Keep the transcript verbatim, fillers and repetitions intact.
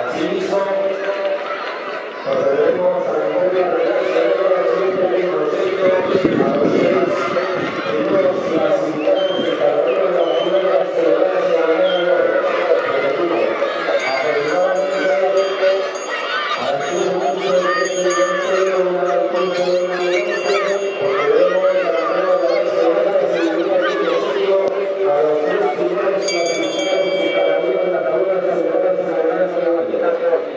Asimismo, procederemos a la entrega de las señoras y los señores a los seis primeros clasificados de cada una de las pruebas celebradas en la mañana de hoy. Repetimos, aproximadamente a las quince quince, una a las quince, una a las quince, procederemos a la entrega de las señoras y los señores a los seis primeros clasificados de cada una de las pruebas celebradas en la mañana de hoy.